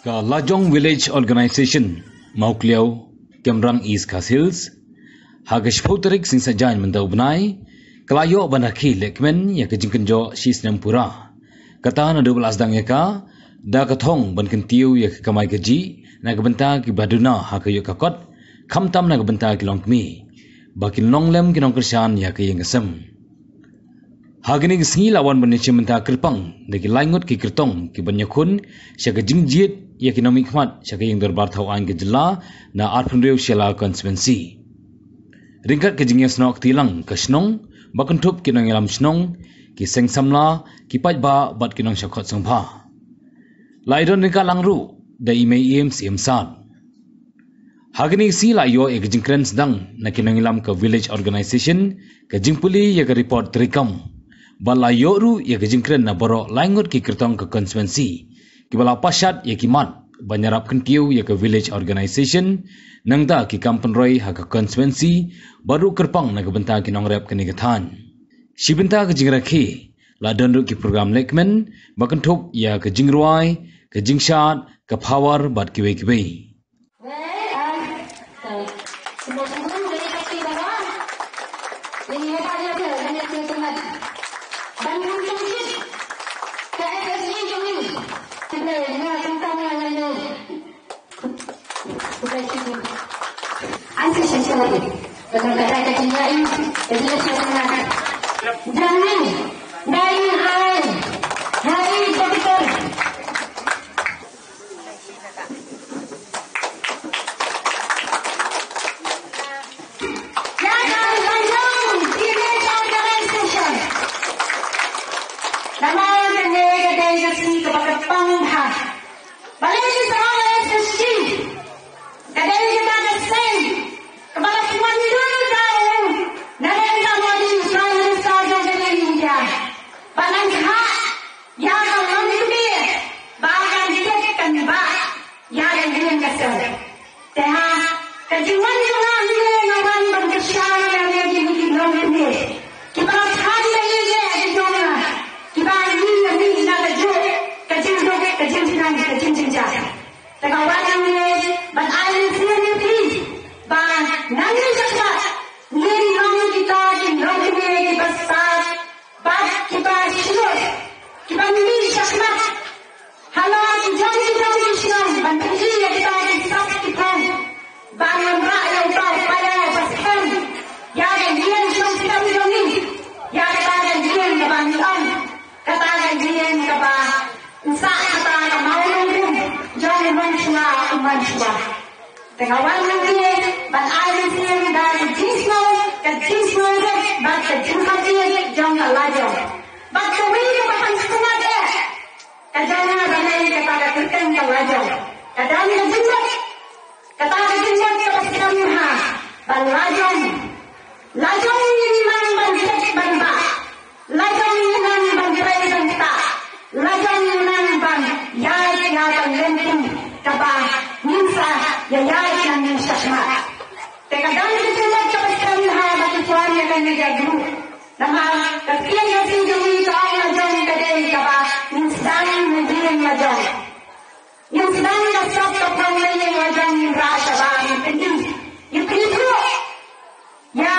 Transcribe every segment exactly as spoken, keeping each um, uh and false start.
Ka Lajong Village Organization, Mawkliaw, Kemrang, East Khasi Hills, ha ka shiphew tarik Sngi Saitjaiñ mynta u bnai, ka la ïoh ban rakhe lehkmen ïa ka jingkynjoh shi snem pura. Kata naduh ba la sdang ïa ka, da ka thong ban kyntiew ïa ka kamai kajih na ka bynta kiba duna ha ka ïoh ka kot, khamtam na ka bynta ki longkmie, ba kin long lem ki nongkyrshan ïa ka ïing ka sem. Ha kane ka sngi la wan ban ïashim bynta kyrpang da ki lai ngut ki kyrtong kiban ïakhun sha ka jingjied ïa ki nongmihkhmat sha ka ïing dorbar thaw aiñ ka jylla na arphew hynriew Shella Constituency. Ryngkat ka jingïasnoh kti lang ka shnong, ba kynthup ki nongïalam shnong, ki seng samla, ki paidbah bad ki nongshah khot sngewbha. La ïadon ryngkat lang ruh da i Mei Ïew, Syiem Sad. Ha kane ka sngi la ïoh ïa ka jingkren sdang na ki nongïalam ka Village Organization, ka jingpule ïa ka report treikam. Bad la ïoh ruh ïa ka jingkren na baroh lai ngut ki kyrtong ka constituency, kiba la pynshad ïa ki mat ban ïarap kyntiew ïa ka Village Organization, nangta ki kam pynroi ha ka constituency, bad ruh kyrpang na ka bynta ki nongrep kane ka thaiñ. Shi bynta ka jingrakhe, la don ruh ki program lehkmen, ba kynthup ïa ka jingrwai, ka jingshad, ka power bad kiwei kiwei. Namar kane ka dei ka sngi kaba kyrpang bha. Balei ngi sa ong S S G? Ka dei kata ka seng kaba la pynwan dur da u Narendra Modi, u Prime Minister jong ka ri India, ba ngan khah ïa ka longkmie ba kan tip kan bah ïa ka ïing ka sem. Te ha ka jingwan jong nga hangne, nga wan ban kyrshan ïa ngi, ngi ki longkmie kiba la than ïa ngi, ïa ki jong nga, kiba ngi ïa ngi na ka juk ka jingduk, ka jingthngan, ka jingjynjar. Te nga wan hangne ban ai mynsiem ïa phi ba nangno shakhmat ngin long kita ki longkmie kiba stad bad kiba shlur, kiba mih shakhmat ha la ki jong ki jong ki shnong ban pyni ïa kita ki sap ki phong, ban wanrah ïa uta u paidbah ba skhem ïa ka ïing jong ki jong ngi, ïa kata ka ïing kaba ngi ong, kata ka ïing kaba ngi sah, kata ka mawlong rum jong u nongshwa u manshwa. Te nga wan hangne ban ai mynsiem da ka jingsngew, ka jingsngewrit bad ka jingkyrkhu jong ka lajong. Bad kawei kaba pynshongshit eh ka jong nga ba dei kata ka kyrteng ka lajong. Ka don ka jingmut, kata ka jingmut kaba skhem bha ban lajong. Lajong ngin nang ban thep ban bah. Lajong ngin nang ban trei ban ktah. Lajong ngin nang ban ïaid ïa ka lynti kaba ngin sa ïaid ïa ngi shakhmat. Te ka dang ka jingmut kaba skhem bha ba ki shu wan ïa ka media group. Namar ka ktien Khasi jong ngi ka ong lajong ka dei kaba ngin sdang ïa ka ïing lajong. Ngin sdang ka sap ka phong na ïing lajong, ngin rah shabar, ngin pyni, ngin pyni ruh ïa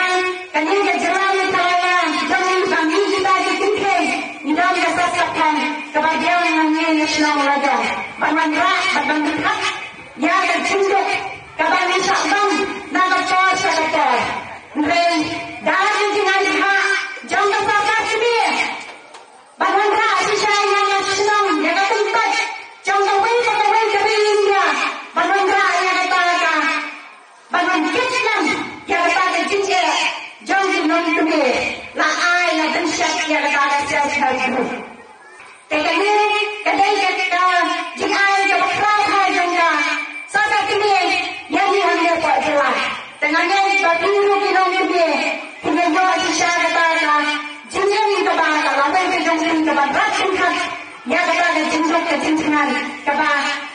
kane ka jylla Meghalaya jong ngi ba ngi kita ki kynthei ngi don ka sap ka phong kaba biang na ngi na shnong lajong. Ban wanrah bad ban pyrkhat ïa ka jingduk kaba ngi shah ban na ka por sha ka por. Hynrei da ka jingai bha jong ka sorkar kmie, ban wanrah shisha ïa ka shnong, ïa ka kyntoit jong kawei pa kawei ka ri India, ban wanrah ïa kata ka, ban wan kit lang ïa kata ka jingeh jong ki nongkmie, la ai, la dang shet ïa kata ka self help group. Te kane ka dei ka, ka jingai kaba khraw bha jong ka sorkar kmie ïa ngi hangne hapoh jylla. Te nga ngeit ba phi ruh ki nongkmie phin ïoh shisha kata ka jingim kaba ka lawei ka jong phi, kaba rap pynkhot ïa kata ka jingduk ka jingthngan kaba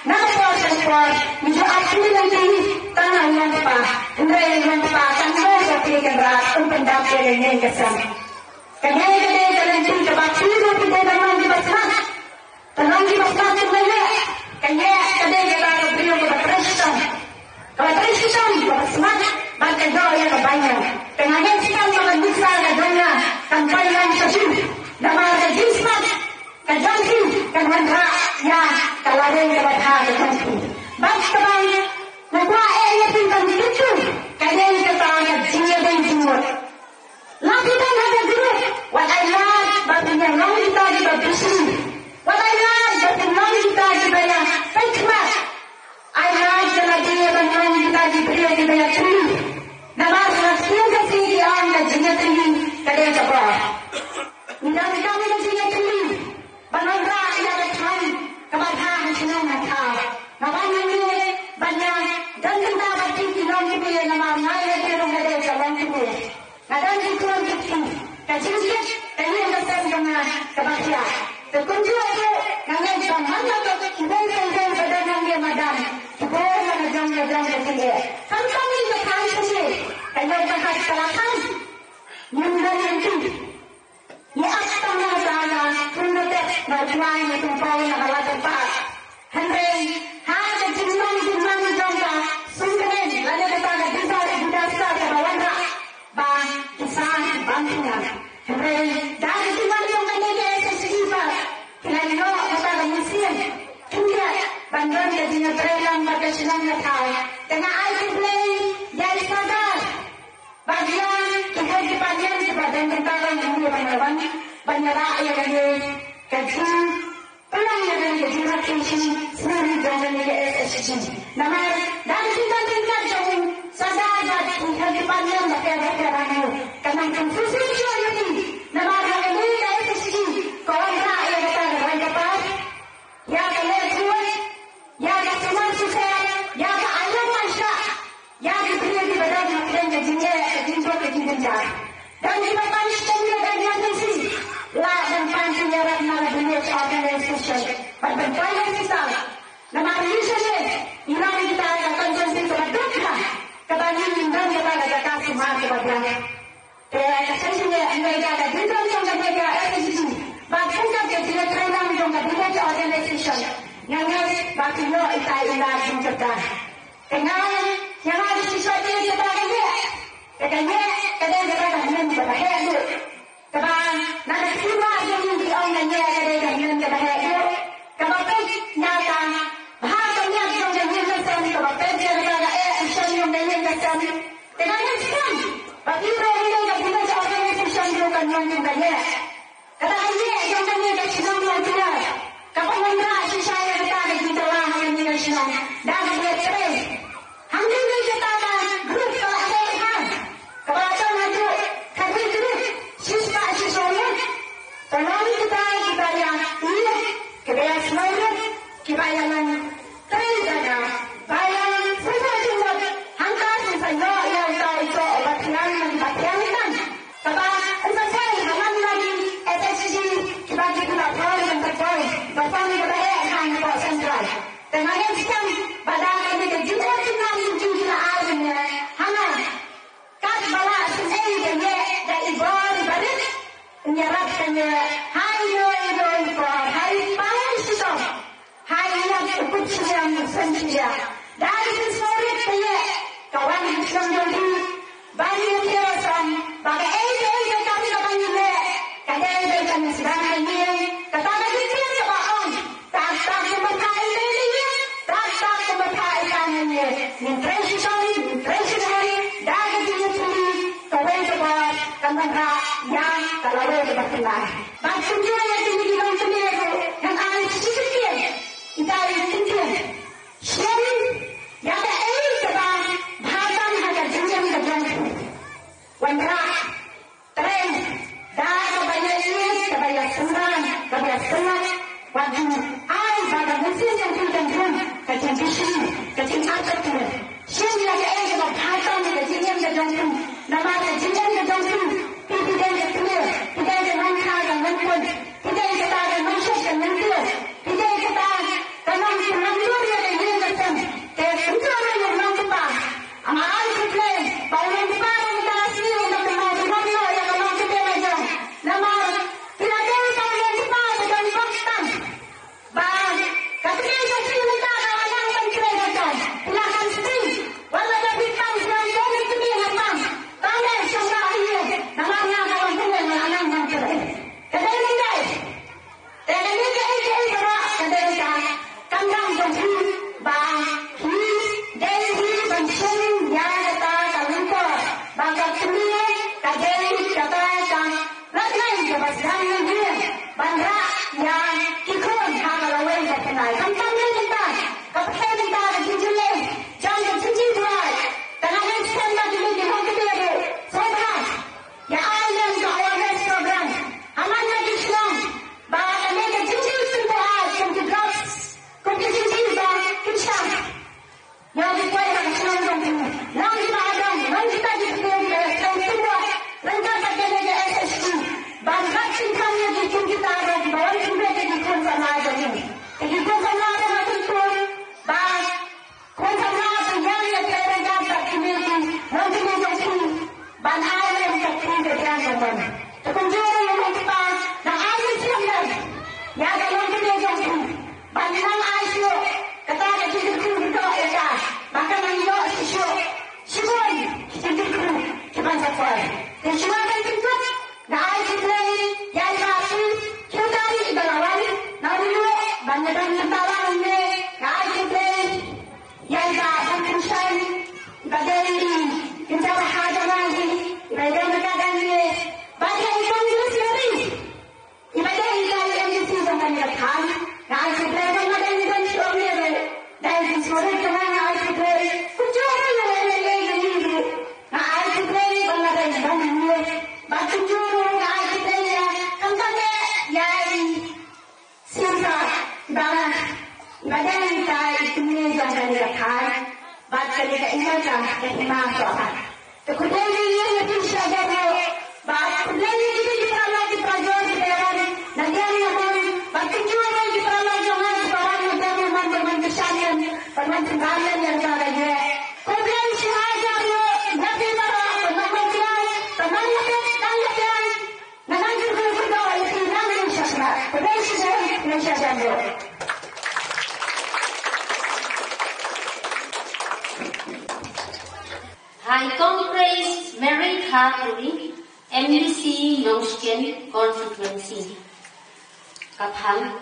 na ka por sha ka por ngi ju ap kmie lynti tang na u nongkpa, hynrei u nongkpa tang ba phi kan rat, um pyndap ïa ka ïing ka sem. Kane ka dei ka lynti kaba phi ruh phi dei ban long kiba smat. Ban long kiba smat, kane ka dei Ka dei ïa ka bainong. Te nga ngeit skhem ba ka nuksa ka jong nga kam poi lang sha shuh. Namar ka jingsmat ka jong phi kan wanrah ïa ka lawei kaba bha ka jong phi. Bad kaba nga kwah eh ïa phi ban kyntu ka dei kata ka jingïadei jingmut. La phi don ha ka group, wat ai lad ba phin ïa long kita kiba bishni. Wat ai lad ba phin long kita kiba ïa peit khmat. Ai lad ba lada ïa ban long kita ki briew kiba ïa thylli. Namar ha ka ktien Khasi ki ong ka jingïatylli ka dei ka bor. Ngi dang don ka jingïatylli ban wanrah ïa ka thaiñ kaba bha ha shnong ha thaw. Nga wan hangne ban ïa don kynta bad phi ki longkmie namar nga ïa phi ruh nga dei ka longkmie. Nga don ki khun ki kti, ka jingkit ka ïing ka sem jong nga kaba khia. Te kumjuh ruh nga ngeit ba man la ka ki bun seng seng ba don hangne madan, ki bun la ka jong ka jong ka jingeh. Khamtam ïa ka thaiñ shisha ka ïoh ka hat ka la khang. Ngim don lynti. Ngi ap tang na ka jaka, kum na tek na juai na tumpau na ka la tumpau. Hynrei ha ka jingnang jingnang jong ka sngewkmen lane kata ka disaster, disaster kaba wanrah ba ki sa ki bang ki ñiang. Hynrei da ka jingnang jong kane ka S H G ba ki la ïoh kata ka mynsiem khyndiat ban don ka jingïatreilang bad ka shnong ka thaw. Te nga ai khublei ïa i Sardar. Ba ïa ki head department kiba don bynta ba ngi ïa ban wan ban ïarap ïa kane ka jingpynlong ïa kane ka jingrakhe shisngi jong kane ka S H G. Namar da ka jingdon ryngkat jong u Sardar bad ki head department bapher bapher hangne, ka nang confusion shuh ïa ki. Namar ha kane ka S H G ka wanrah ïa kata ka rai ka par, ïa ka leh jingmut, ïa ka sumar sumar, ïa ka ailad aishah, ïa ki briew kiba don hapdeng ka jingeh, ka jingjot, ka jingjynjar. Don kiba pan shiteng ïa ka emergency, la dang pan jingïarap na ka village organization. Bad ban pan hospital. Namar ngi shane ngi long kita ka constituency kaba duk ka, kaba ngi ngim don kata ka jaka sumar kaba biang. Te ka shisha ngi ïa ka jingdon jong kane ka S H G bad ryngkat ka jingïatreilang jong ka village organization, nga ngeit ba kin ïoh ita i lad jingkyrdan. Te nga, nga ngeit shisha te kata ka ngi, te ka ngi ka dei kata ka hynmen kaba heh duh. Kaba na ka sima jong ngi ki ong ka ngi ka dei ka hynmen kaba heh duh. Kaba peit na ka bha ka miat jong ka ïing ka sem, kaba peit na ka eh u shem jong ka ïing ka sem. Te nga ngeit skhem ba phi ruh phi dei ka village organization ruh kan long kum ka ngi. Kata ka ngi jong ka ngi ka shnong Longkmie kaba wanrah shisha ïa kata ka jingkylla ha ka ngi ka shnong da ka ngi trei. Hangne dei kata ka group ka la dei ha kaba don haduh ka dei group shispah shispah ngut. Ka long kita kiba ïa ïeit, kiba ïa sngewrit, kiba ïa nang trei jaka, ba ïa sngewrit jingmut, hangta sngewrit ïa uta uta uba thiang, uba thiang kan. Kaba yn sa poi ha man la ki S H G kiba ki pynlong poi, ban pynpoi ba poi kaba eh ha Nongpoh Central. Te nga ngeit skhem ba da kane ka jingmut jingmut jingmut jingmut jingmut jingmut hana. Katba la sngewei ka ngi da i bor i barit, ngi ïarap ka ngi ha ino ino i por, ha i paw i shitom, ha i ñiad u kut shiliang u sen shiliang. Da ka jingsngewrit ka ngi ka wan ha shnong jong phi. Ba ngi ïohi ruh shen ba kaei kaei ka kam kaba ngi leh ka dei dei ka ngi sdang ha ngi. Kata ka jingtieng kaba ong, tak tak kumba thah i lei ïa ngi, tak tak kumba thah i tang ïa ngi. Ngin trei shisha, ngin trei shisha, da ka jingïatylli kawei ka bor kan wanrah ïa ka lawei kaba kylla. Bad kumjuh ïa kine ki longkmie ruh ngan ai shisha ïa ki, ita i jingtieng. Shem ïa kaei kaba bha tam ha ka jingim ka jong phi. Wanrah, trei da kaba ïeit, kaba ïasynran, kaba ïasngap. Wat ju ai ba ka mynsiem jong phi kan rung ka jingbishni, ka jingartatien. Shem ïa kaei kaba bha tam ha ka jingim ka jong phi. Namar ka jingim ka jong phi, phi, phi dei ka kmie, phi dei ka nongkha ka nongpun, phi dei kata ka nongshet ka nongtiew, phi dei kata ka nongpynlong ïa ka ïing ka sem. Te kumta ruh ïa u nongkpa. Nga ai khublei ba u nongkpa ruh mynta ka sngi u nongkpa u nongkpa ïa ka nongkpa ka jong. Namar phi la dei ba u nongkpa ka jong bak tam. Ba ka kmie ka sngi mynta ka la nang ban trei ka jong. Phi la kan sngi. Wat la ka phi tam shuwa ka sngi ka sngi. Te ki khun samla ba nga kyntu ba khun samla ba ïeng ïa ki ailad bad kine ki longkmie jong phi ban ai lem ka khun ka biang jong phi. Te kumjuh ruh ïa ki kpa, nang ai lem siem lem ïa ka longkmie jong phi ban nang ai shuh kata ka jingkyrkhu, ïa ka ba kan nang ïoh shuh shuh. Shibun ki jingkyrkhu kiban sa poi. Te shuwa ban pynkup, nga ai khublei ïa i Bah Pi Khyrdai iba la wan na u lum ban ïadon lem bad nga hangne. Nga ai khublei ïa i Bah Ban Kynshaiñ iba dei i kynja bha jong nga hi, iba ïadon ryngkat ïa ngi. Bad ïa i Kong Lucy Mary iba dei i MDC jong kane ka thaiñ, nga ai khublei. Bad lada ngi don shuh ne, dei ki sngewrit jong nga, nga ai khublei. Kumjuh ruh ïa u MLA jong ngi ruh nga ai khublei. Bad lada ngi don hangne, bad kumjuh ruh nga ai khublei ïa, khamtam eh ïa i Sympa iba, iba dei i kynja jong kane ka thaiñ bad kane ka Hima, ka Hima Sohra. Te khublei ïa ngi ïa phi sha ïa ruh. Bad khublei ïa ngi ki paralok ki parajor kiba wan na liang ïa mon. Bad kumjuh ruh ki paralok jong nga kiba wan na liang ïa mon ban wan kyrshan lem, ban wan pynbam lem ïa kata ka ïing. Khublei shihajar ruh ïa phi baroh, ban wan kyrshan, ban wan ïa phi, ban wan ïa phi. Nga nang kyrkhu kyrdoh ïa phi nang ïa sha sla. Khublei shibun, ïa sha jan ruh. Hai Kong Grace Mary Kharpuri, MDC Nongshken Constituency. Ka phang,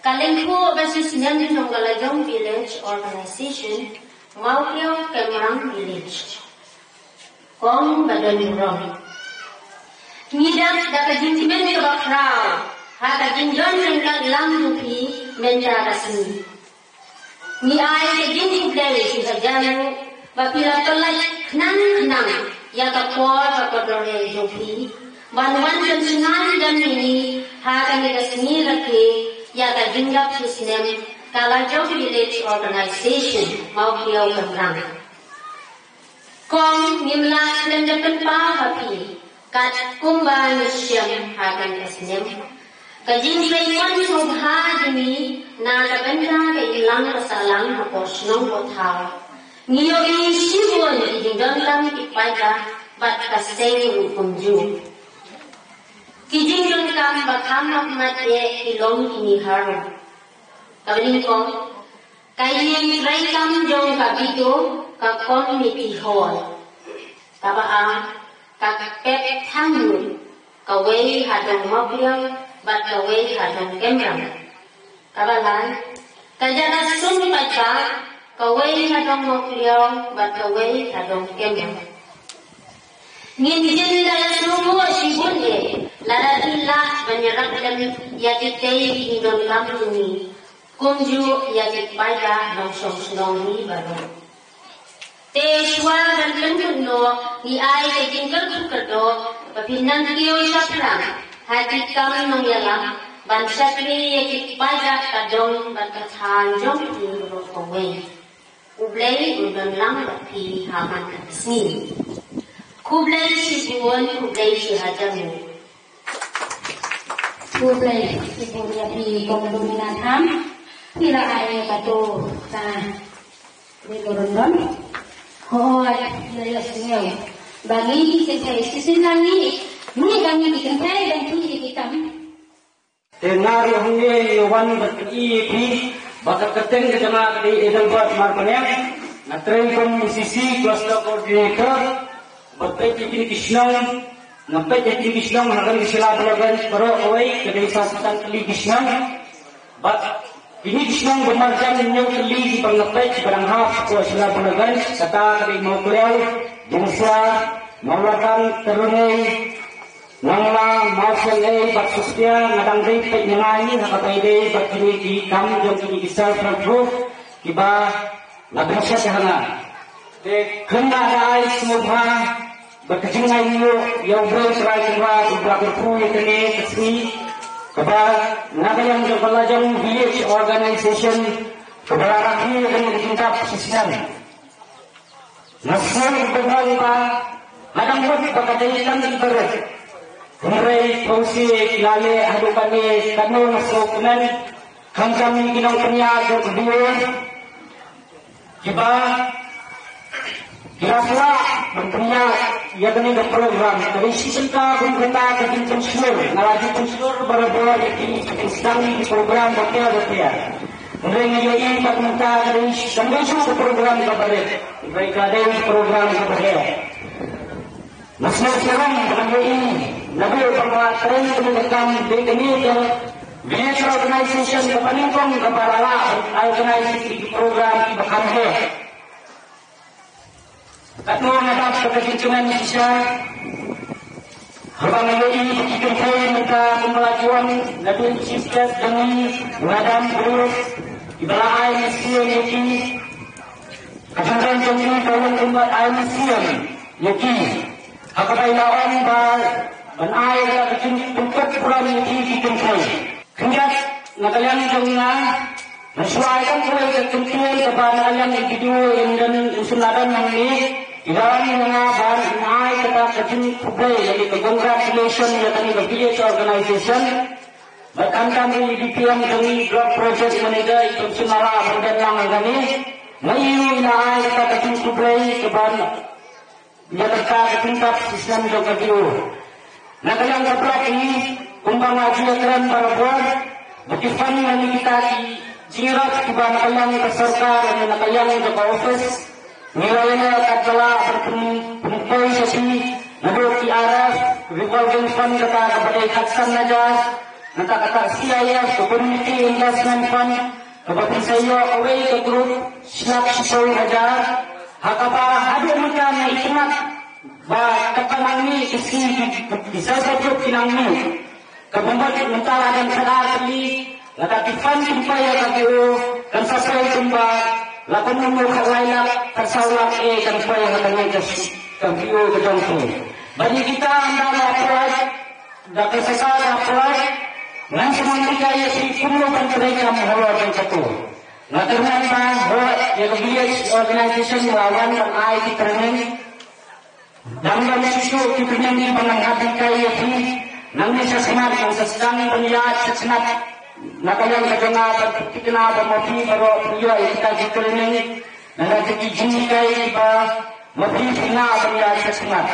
ka lyngkhuh ba shisnem jong ka Lajong Village Organization, Mawkliaw Kemrang Village. Kong ba don burom, ngi dap da ka jingkmen kaba khraw ha ka jingdon ryngkat lang jong phi mynta ka sngi. Ngi ai ka jingkhublei shihajar ruh ba phi la pyllait khnang khnang ïa ka por ba kordor jong phi ban wan pynshngaiñ don ïa ngi ha kane ka sngi rakhe ïa ka jingdap shisnem ka Lajong Village Organization Mawkliaw Kemrang. Kong, ngim lah lem da pynpaw ha phi kat kumba ngi shem ha kane ka snem. Ka jingtrei mon sngewbha jong ngi na ka bynta ka imlang ka sahlang ha por shnong por thaw. Ngi ïohi shibun ki jingdonkam ki paidbah bad ka seng ruh kumjuh. Ki jingdonkam ba kham map mat eh ki long kine harum. Kaba nyngkong, ka ïing treikam jong ka B D O, ka community hall. Kaba ar, ka pep thangmut, kawei ha dong Mawkliaw bad kawei ha dong Kemrang. Kaba lai, ka jaka sum paidbah, kawei ha dong Mawkliaw bad kawei ha dong Kemrang. Ngin jin da la sngewthuh shibun eh lada phi lah ban ïarap lem ïa kitei ki jingdonkam jong ngi, kumjuh ïa ki paidbah nongshong shnong hi baroh. Te shuwa ban pynkut noh, ngi ai ka jingkyrkhu kyrdoh ba phin nang kiew shaphrang ha ki kam nongïalam ban shakri ïa ki paidbah ka dong bad ka thaiñ jong phi baroh kawei. U Blei un don lang bad phi ha man ka sngi. Khublei shibun, khublei shihajar nguh. Khublei shibun ïa phi Kong Lumina Tham. Phi la ai ïa kato ka ri lorondon. Hooid, ïa ïa sngew ba ngi ki kynthei shisien lang ngi, ngi ba ngi ki kynthei ban phi ki kam. Te nga ruh hangne nga wan bad peit ïa phi ba ka kyrteng ka jong nga ka dei Adelbert Marbaniang. Nga trei kum C C Cluster Coordinator. Bad peit ïa kine ki shnong, nga peit ïa kine ki shnong ha kane ka Shella Bolaganj baroh kawei ka dei saw spah tylli ki shnong. Bad kine ki shnong ba marjan hynñiew tylli kiba nga peit ba dang hap sha Shella Bolaganj, kata ka dei Mawkliaw, Dingsar, Mawlakang, Tyrlangei, Nongla, Mawshynei bad Suktia. Nga dang dei peit na ngi ha kaba ïadei bad kine ki kam jong kine ki self help group kiba la pynshai ha nga. Te kynmaw da ai sngewbha bad ka jingainguh ïa U Blei Trai Kynrad uba la kyrkhu ïa kane ka sngi kaba na ka liang jong ka Lajong Village Organization kaba la rakhe ïa kane ka jingdap shisnem. Nga sngew kumno ba nga dang mut ba ka dei tang ki barit. Hynrei phewse ki la leh haduh kane, katno nga sngewkmen. Khamtam ki nongpynïaid jong ka V O A kiba ki la sah ban pynïaid ïa kane ka program. Ka dei shi bynta bun bynta ka jingpynshlur, nga la ju pynshlur barabor ïa ki, ki sdang ki program bapher bapher. Hynrei nga ïohi pat mynta ka dei shi, ka dei shi ka program kaba rit, hynrei ka dei program kaba heh. Nga sngewsarong ba nga ïohi naduh ba nga trei kane ka kam, dei kane ka village organization kaba nyngkong kaba la lah ban organize ïa ki program kiba kham heh. Katno nga dap ka jingkmen shisha haba nga ïohi ba ki kynthei mynta kumba la ju ong naduh chief guest jong ngi, Madam Bruce, kiba la ai mynsiem ïa ki. Ka jingkmen jong ngi ka long kumba ai mynsiem ïa ki. Ha kaba i la ong ba ban ai ïa ka jingpynpot burom ïa ki ki kynthei. Khyndiat na ka liang jong nga, nga shu ai tang kawei ka kyntien kaba na ka liang i video in don, in shu la don hangne. I la ong ïa nga ban ai kata ka jingkhublei lane ka congratulation ïa kane ka village organization. Bad khamtam i D P M jong ngi, block project manager, i Tomson Nala, ban don lang hangne. Nga ïohi i la ai kata ka jingkhublei kaban ïa kata ka jingtap shisnem jong ka V O A. Na ka liang ka block hi, kumba nga ju ïakren barabor, ba ki fund lane kita ki jingïarap kiba na ka liang ka sorkar lane na ka liang jong ka office, ngi la ïa katba lah ban pyn-, pynpoi sha phi naduh ki R F, revolving fund kata kaba dei khatsan hajar, nangta kata C I F, ka Community Investment Fund, kaba pynsaïoh kawei ka group shi lak shiphew hajar. Ha kaba haduh mynta nga itynnad ba katba nangne ki sngi ki, ki sawdong ki nangne, kaba mut mynta la dang khadar tylli, lada ki fund kim poi ha ka V O A kan sa poi kumba la kumno khatlai lak, khatsaw lak, eh, kan poi ha kane ka, ka V O A ka jong phi. Bad ïa kita ynda la poi da ka sorkar la poi, ngan sngewthuh ïa phi kumno ban trei kam halor jong kata. Nga kyrmen ba hooid ïa ka village organization la wan ban ai ki training. Dang don shuh shuh ki training kiba nang hap ban kai ïa phi. Nangne shakhmat ngan sa sdang ban ïaid shakhmat na ka liang ka jong nga ban thikna ba ma phi baroh phi ïoh ïa kita ki training. Nangne ki jinghikai kiba ma phi phi lah ban ïaid shakhmat.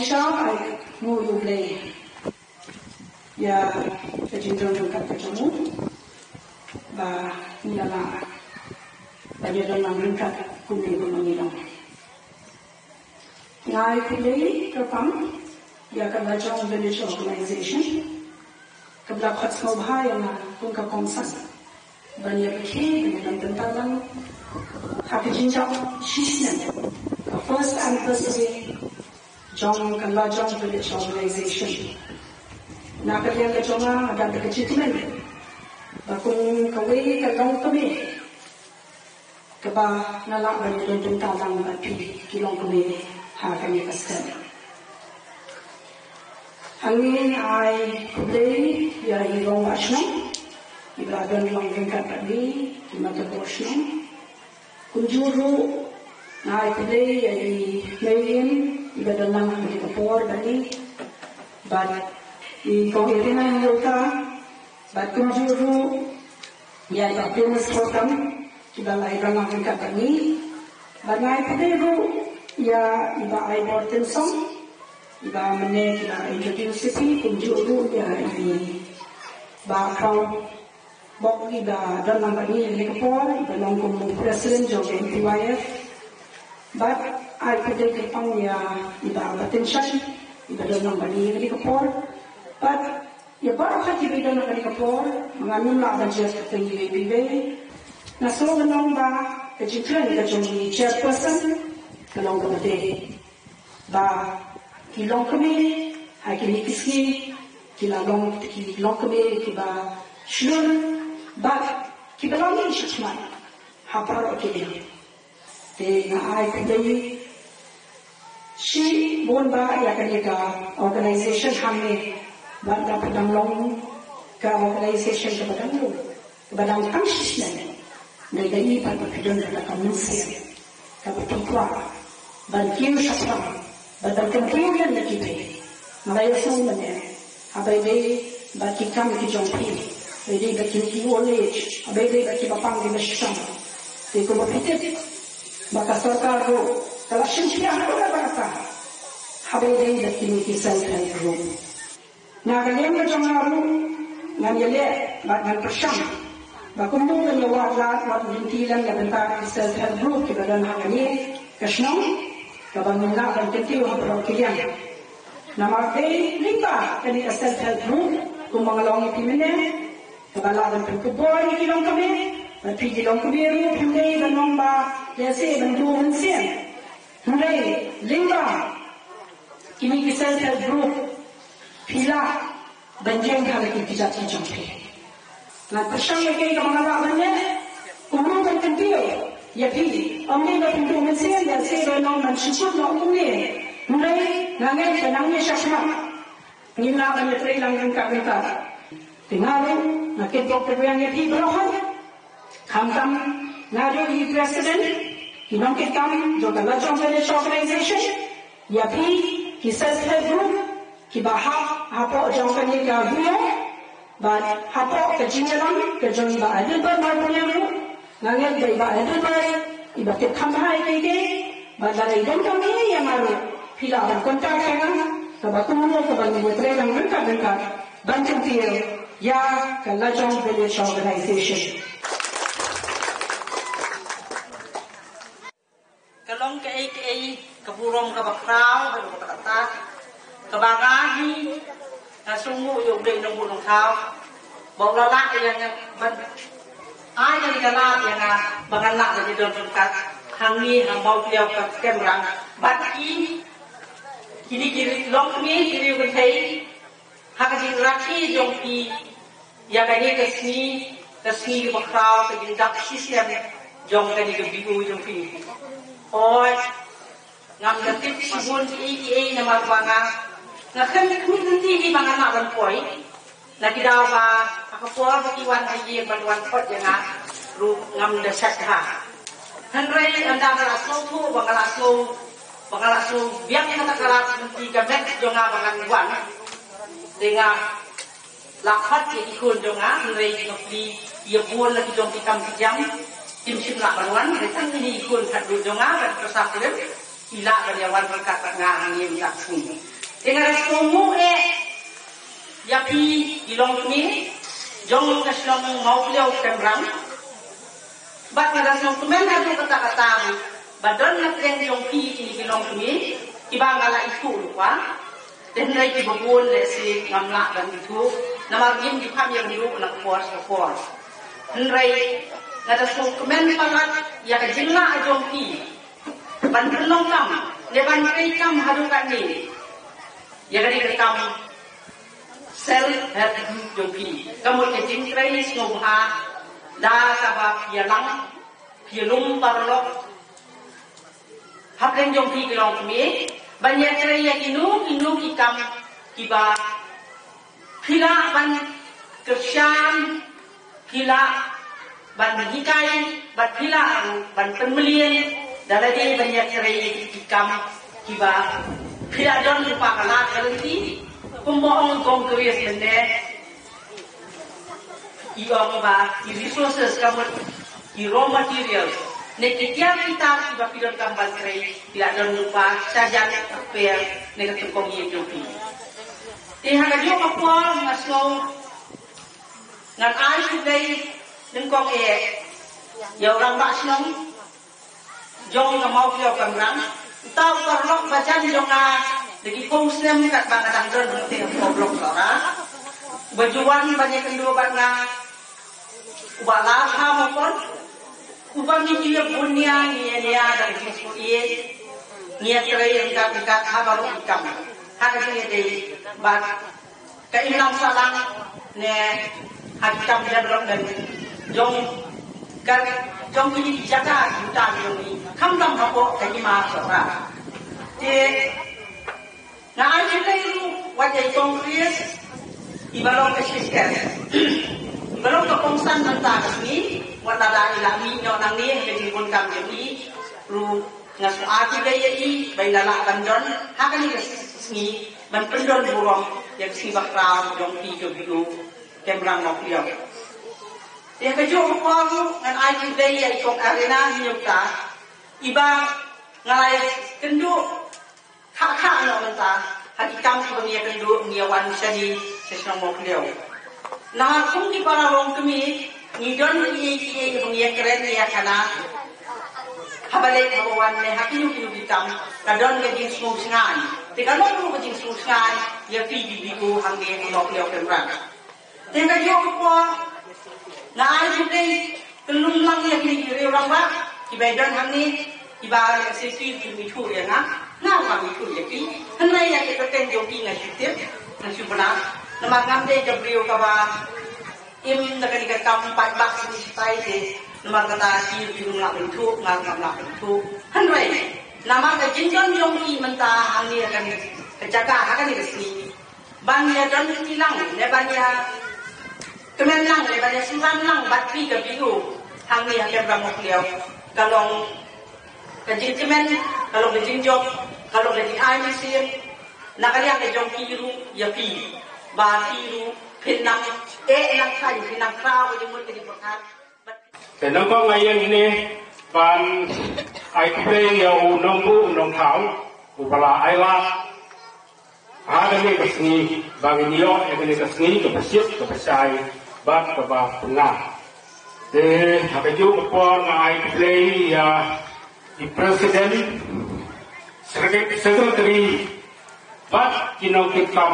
Sha ai mu yu blei ïa ka jingjong jong ka jong u ba ngi la ba ïa don lang ryngkat kumne kumne ngi long. Nga ai khublei kyrpang ïa ka Lajong Village Organization kaba la khot sngewbha ïa nga kum ka kongsan ban ïa pyrkhie ban ïa don bynta lang ha ka jingjop shisnem ka first anniversary jong ka Lajong Village Organization. Na ka liang ka jong nga nga don ka jingkmen ba kum kawei ka longkmie kaba nga lah ban ïa don bynta lang bad phi ki longkmie ha kane ka step. Hangne nga ai khublei ïa i rangbah shnong iba la don lang ryngkat bad ngi, i mata bor shnong. Kumjuh ruh nga ai khublei ïa i Mei Ïing iba don lang ha kane ka por bad ngi, bad i kong Irina Hangulta, bad kumjuh ruh ïa i Bah Primus Khottam, kiba la ïa don lang ryngkat bad ngi. Bad nga ai khublei ruh ïa i Bah Aibor Tynsong, iba mynne ki la introduce ïa phi, kumjuh ruh ïa i Bah Khraw Bok, iba don lang bad ngi ha kane ka por, iba long kum u president jong ka M T Y F. Bad ai khublei kyrpang ïa i Bah Batynshai, iba don lang bad ngi ha kane ka por. Bad ïa baroh kiba don ha kane ka por, ma nga ngam lah ban jia kyrteng iwei pa iwei. Nga sngew ban ong ba ka jingkren ka jong i chairperson ka long kaba dei ba ki longkmie ha kine ki sngi ki la long ki longkmie kiba shlur bad kiba long ïing shakhmat ha baroh ki liang. Te nga ai khublei shibun bha ïa kane ka organization hangne, bad la phi dang long ka organization kaba dang long, kaba dang tang shisnem. Dei da i pat ba phi don da ka mynsiem kaba phi kwah Ban kiew shaphrang bad ban kyntiew ïa ki phi. Nga la ïohsngew mynne, haba ïadei bad ki kam ki jong phi, haba ïadei bad ki, ki old age, haba ïadei bad kiba pang kiba shitom. Te kumba phi tip ba ka sorkar ruh ka la shim khia haduh katta katta haba ïadei bad kine ki self help group. Na ka liang ka jong nga ruh ngan ïaleh bad ngan pyrshang ba kumno ngan ïa wad lad wad lynti lem na bynta ki self help group kiba don ha kane ka shnong, kaba ngin lah ban kyntiew ha baroh ki liang. Namar dei lyngba kane ka self help group, kumba nga la ong ïa phi mynne, kaba lah ban pynkupbor ïa ki longkmie, bad phi ki longkmie ruh phim dei ban ong ba lehse ban duh mynsiem. Hynrei lyngba kine ki self help group phi lah ban ïeng ha la ki kjat ki jong phi. Ngan pyrshang ïa kaei kaba nga lah ban leh, kumno ban kyntiew ïa phi. Ym dei ba phin duh mynsiem, lehse ba nang ban shu kut noh kumne. Hynrei nga ngeit ba nangne shakhmat ngin lah ban ïatrei lang ryngkat ryngkat. Te nga ruh nga kitbok kitrwiang ïa phi baroh. Khamtam naduh i president, ki nongkitkam jong ka Lajong Village Organization, ïa phi ki self help group kiba hap hapoh jong kane ka video bad hapoh ka jingïalam ka jong i Bah Adelbert Marbaniang ruh. Nga ngeit ba i Bah Adelbert iba tip kham bha ïa kiei kiei, bad lada i donkam ïa nga ruh phi lah ban contact ïa nga, kaba kumno kaba ngin ïatrei lang ryngkat ryngkat ban kyntiew ïa ka Lajong Village Organization. Ka long kaei kaei ka burom kaba khraw, kaba kata kaba nga hi nga sngew ïa u dei nongbuh nongthaw ba u la lah ïa nga ban ai ïa ka lad ïa nga ba ngan lah ban ïadon ryngkat hangne ha Mawkliaw Campground bad ki, kine ki longkmie ki riew kynthei, ha ka jingrakhe jong phi ïa kane ka sngi, ka sngi kaba khraw, ka jingdap shisien jong kane ka B O jong phi. Hooid, ngam da tip shibun kiei kiei namar ba nga, nga khlem khmih lynti hi ba ngan lah ban poi. Na ki daw ba ha ka por ba ki wan ha ïing ban wan khot ïa nga ruh ngam da shet bha. Hynrei ynda nga la sngewthuh ba nga la sngew, ba nga la sngew biang ïa kata ka lad lynti ka met jong nga ba ngan wan, te nga la khot ïa ki khun jong nga, hynrei nga plie ïa bun na ki jong ki kam ki jam, kim shym lah ban wan, hynrei tang kine ki khun khatduh jong nga bad ki pyrsa kurim ki lah ban ïa wan ryngkat bad nga hangne mynta ka sngi. Te nga da sngewnguh eh ïa phi ki longkmie jong ka shnong Mawkliaw Campground. Bad nga da sngewkmen haduh katta katta ruh ba don na pdeng jong phi kine ki longkmie kiba nga la ithuh lypa. Te hynrei kiba bun lehse ngam lah ban ithuh namar ngim ju kham ïakynduh na ka por sha ka por. Hynrei nga da sngewkmen palat ïa ka jinglah jong phi ban pynlong kam ne ban trei kam haduh katne ïa kane ka kam self help group jong phi. Ka mut ka jingtrei sngewbha da kaba phi ïalang, phi ïalum paralok hapdeng jong phi ki longkmie ban ïatrei ïa kino kino ki kam kiba phi lah ban kyrshan, phi lah ban hikai, bad phi lah ruh ban pynmlien da lade ban ïatrei ïa ki kam kiba phi lah don lypa ka lad ka lynti. Kumba ong Kong Chris mynne, i ong ba ki resources ka mut ki raw materials ne ki tiar ki tar kiba phi donkam ban trei ki la don lypa shajan ka per ne ka tyngkong ïing jong phi. Te ha kajuh ka por nga sngew ngan ai shuh dei nyngkong eh ïa u rangbah shnong jong ka Mawkliaw Campground. Uta u paralok ba jan jong nga da ki phew snem katba nga dang don ha ka block Sohra, uba ju wan ban ïakynduh bad nga, uba la kha mapon, uba ngi ju ïa bun nia, ngi ïa nia da ka jingsngewieit, ngi ïatrei ryngkat ryngkat ha baroh ki kam, ha ka jingïadei bad ka imlang sahlang ne ha ki kam development jong ka, jong kine ki jaka ki bynta jong ngi, khamtam hapoh ka hima Sohra. Te nga ai khublei ruh wat ïa i Kong Chris iba long ka chief guest, iba long ka kongsan mynta ka sngi, wat lada i la mih noh nangne ha ka jingbun kam jong i ruh. Nga sngewbha ïa i ba i la lah ban don ha kane ka sngi ban pyndon burom ïa ka sngi bakhraw jong phi ka B O Kemrang Mawkhlieh. Ïa kajuh ka por ruh ngan ai khublei ïa i Kong Arena Hynñiewkta, iba nga la ïakynduh kha kha noh mynta ha ki kam kiba ngi ïakynduh, ngi ïa wan shane sha shnong Mawkhlieh. Namar kum ki para longkmie ngi don kiei kiei ba ngi ïakren ïa kane. Haba leit haba wan ne ha kino kino ki kam ka don ka jingsngewsynei. Te ka long ruh ka jingsngewsynei ïa phi ki B O hangne ha Mawkhlieh Kemrang. Te kajuh ka por nga ai khublei kyllum lang ïa kine ki riew rangbah kiba don hangne, kiba lehse kim ithuh ïa nga, nga ruh ngam ithuh ïa ki. Hynrei ïa ki kyrteng jong ki nga shu tip, nga shu bna. Namar ngam dei ka briew kaba im da kane ka kam paidbah shisha te. Namar kata ki ruh kim lah ban ithuh, nga ruh ngam lah ban ithuh. Hynrei namar ka jingdon jong ki mynta hangne ha kane ka jaka ha kane ka sngi, ban ïa don lang ne ban ïa kmen lang ne ban ïa sngewbha lang bad phi ka B O hangne ha Kemrang Mawkhlieh, ka long ka jingkmen, ka long ka jingjop, ka long ka jingai mynsiem na ka liang ka jong ki ruh ïa phi, ba phi ruh phin nang eh nang khlaiñ, phin nang khraw ka jingmut ka jingpyrkhat. Te nangta nga ïeng hangne ban ai khublei ïa u nongbuh nongthaw uba la ailad ha kane ka sngi ba ngin ïoh ïa kane ka sngi kaba shit kaba shai bad kaba pynngam. Te ha kajuh ka por nga ai khublei ïa i president, secretary bad ki nongkitkam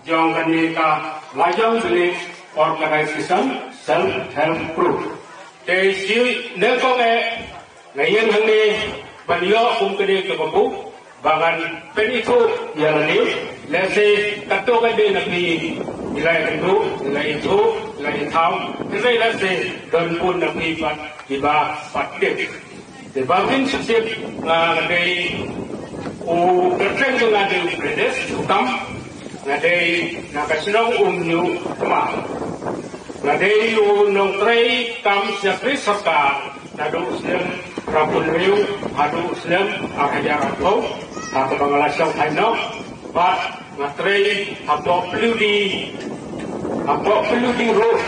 jong kane ka Lajong Village Organization Self Help Group. Te shi nyngkong eh nga ïeng hangne ban ïoh kum kane ka kabu ba ngan pynithuh ïa lade. Lehse katto katne na phi i la ïakynduh, i la ithuh, i la ithaw, hynrei lehse don bun na phi pat kiba pat tip. Te ba phin sngewtip, nga dei u kyrteng jong nga dei u Fredes Sukam, nga dei na ka shnong Umñiuh Kmar. Nga dei u nongtrei kam shakri sorkar naduh u snem arphew hynriew haduh u snem ar hajar arphew, ha kaba nga la shongthait noh, bad nga trei hapoh Paliudi, hapoh Paliudi ruh,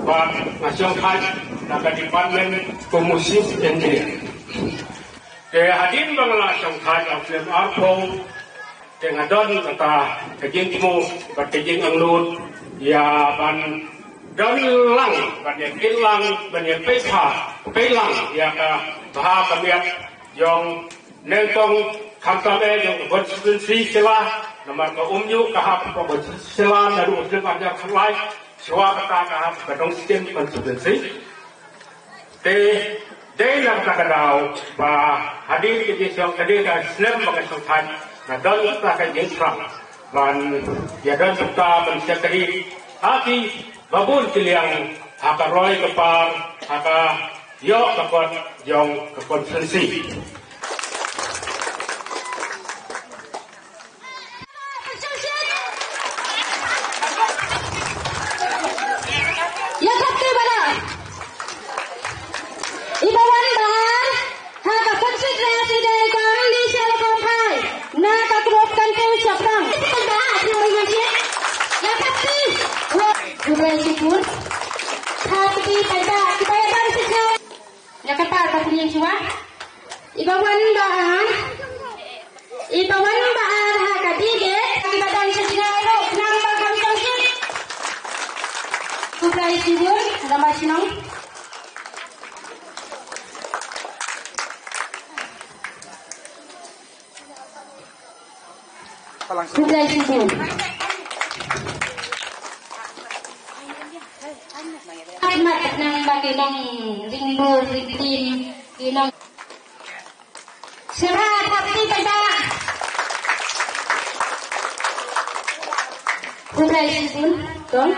bad nga shongthait na ka department kum u chief engineer. Te hadien ba nga la shongthait ha u snem arphew, te nga don kata ka jingthmu bad ka jingangnud ïa ban don lang, ban ïa kit lang, ban ïa peit bha, peit lang ïa ka bha ka miat jong nyngkong, khamtam eh jong ka constituency Shella, namar ka Umñiuh ka hap ka constituency Shella naduh u snem ar hajar khatlai, shuwa kata ka hap ka Dongskim constituency. Te dei na kata ka daw ba hadien ka jingshong, hadien ka snem ba nga shongthait, nga don kata ka jingthrang ban ïa don kata ban shakri ha kiba bun ki liang, ha ka roi ka par, ha ka ïoh ka kot jong ka constituency. Ïa thap te bala. Iba wan ba ar ha ka constituency dei kong Lisa Lakhongphai na ka group Kantu Chaprang. Ïa thap te. Dubai Sipur. Thap te pada kiba ïa ban sejauh. Ïa kata ka pynïeng shuwa. Iba wan ba ar. Iba wan ba ar ha ka debate. Iba dang sejngai ruh nang ba kam tongkit. Khublei shibun, lama shnong. Khublei shibun. Khmat nang ba ki nong ring bur ring tin, ki nong. Sngewbha thap ti pynda. Khublei shibun, kong.